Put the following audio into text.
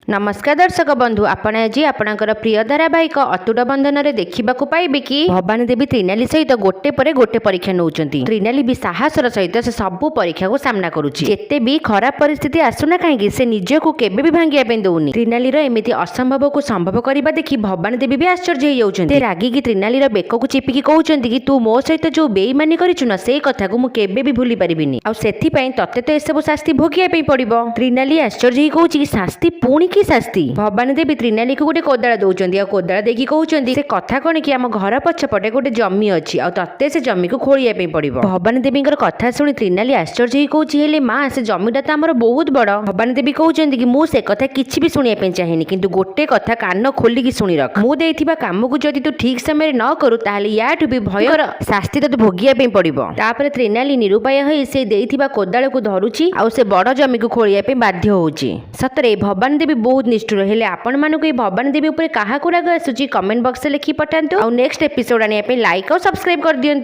ନମସ୍କାର ଦର୍ଶକ ବନ୍ଧୁ, ଆପଣ ଆଜି ଆପଣଙ୍କର ପ୍ରିୟ ଧାରାବାହିକ ଅତୁଟ ବନ୍ଧନରେ ଦେଖିବାକୁ ପାଇବେ କି ଭବାନୀ ଦେବୀ ତ୍ରିନାଲି ସହିତ ଗୋଟେ ପରେ ଗୋଟେ ପରୀକ୍ଷା ନେଉଛନ୍ତି। ତ୍ରିନାଲି ବି ସାହସର ସହିତ ସେ ସବୁ ପରୀକ୍ଷାକୁ ସାମ୍ନା କରୁଛି। ଯେତେ ବି ଖରାପ ପରିସ୍ଥିତି ଆସୁନା କାହିଁକି, ସେ ନିଜକୁ କେବେ ବି ଭାଙ୍ଗିବା ପାଇଁ ଦଉନି। ତ୍ରିନାଲିର ଏମିତି ଅସମ୍ଭବକୁ ସମ୍ଭବ କରିବା ଦେଖି ଭବାନୀ ଦେବୀ ବି ଆଶ୍ଚର୍ଯ୍ୟ ହେଇଯାଉଛନ୍ତି। ସେ ରାଗିକି ତ୍ରିନାଲିର ବେକକୁ ଚିପିକି କହୁଛନ୍ତି କି ତୁ ମୋ ସହିତ ଯୋଉ ବେଇମାନି କରିଛୁ ନା, ସେଇ କଥାକୁ ମୁଁ କେବେ ବି ଭୁଲି ପାରିବିନି। ଆଉ ସେଥିପାଇଁ ତତେ ତ ଏସବୁ ଶାସ୍ତି ଭୋଗିବା ପାଇଁ ପଡିବ। ତ୍ରିନାଲି ଆଶ୍ଚର୍ଯ୍ୟ ହେଇ କହୁଛି କି ଶାସ୍ତି? ପୁଣି କି ଶାସ୍ତି? ଭବାନୀ ଦେବୀ ତ୍ରିନାଲିକୁ ଗୋଟେ କୋଦାଳ ଦଉଛନ୍ତି ଆଉ କୋଦାଳ ଦେଇକି କହୁଛନ୍ତି, ସେ କଥା କଣ କି ଆମ ଘର ପଛପଟେ ଗୋଟେ ଜମି ଅଛି ଆଉ ତତେ ସେ ଜମିକୁ ଖୋଳିବା ପାଇଁ ପଡିବ। ଭବାନୀ ଦେବୀଙ୍କର କଥା ଶୁଣି ତ୍ରିନାଲି ଆଶ୍ଚର୍ଯ୍ୟ ହେଇ କହୁଛି, ହେଲେ ମା, ସେ ଜମିଟା ତ ଆମର ବହୁତ ବଡ। ଭବାନୀ ଦେବୀ କହୁଛନ୍ତି କି ମୁଁ ସେ କଥା କିଛି ବି ଶୁଣିବା ପାଇଁ ଚାହେଁନି, କିନ୍ତୁ ଗୋଟେ କଥା କାନ ଖୋଲିକି ଶୁଣି ରଖ। ମୁଁ ଦେଇଥିବା କାମକୁ ଯଦି ତୁ ଠିକ ସମୟରେ ନ କରୁ, ତାହେଲେ ୟାଠୁ ବି ଭୟଙ୍କର ଶାସ୍ତି ତତେ ଭୋଗିବା ପାଇଁ ପଡିବ। ତାପରେ ତ୍ରିନାଲି ନିରୁପାୟ ହୋଇ ସେ ଦେଇଥିବା କୋଦାଳକୁ ଧରୁଛି ଆଉ ସେ ବଡ ଜମିକୁ ଖୋଳିବା ପାଇଁ ବାଧ୍ୟ ହଉଛି। ସତରେ ଏ ଭବାନୀ ଦେବୀ ବହୁତ ନିଷ୍ଠୁର। ହେଲେ ଆପଣମାନଙ୍କୁ ଏଇ ଭବାନୀ ଦେବୀ ଉପରେ କାହାକୁ ରାଗ ଆସୁଛି, କମେଣ୍ଟ ବକ୍ସରେ ଲେଖି ପଠାନ୍ତୁ। ଆଉ ନେକ୍ସଟ ଏପିସୋଡ ଆଣିବା ପାଇଁ ଲାଇକ୍ ଆଉ ସବସ୍କ୍ରାଇବ କରିଦିଅନ୍ତୁ।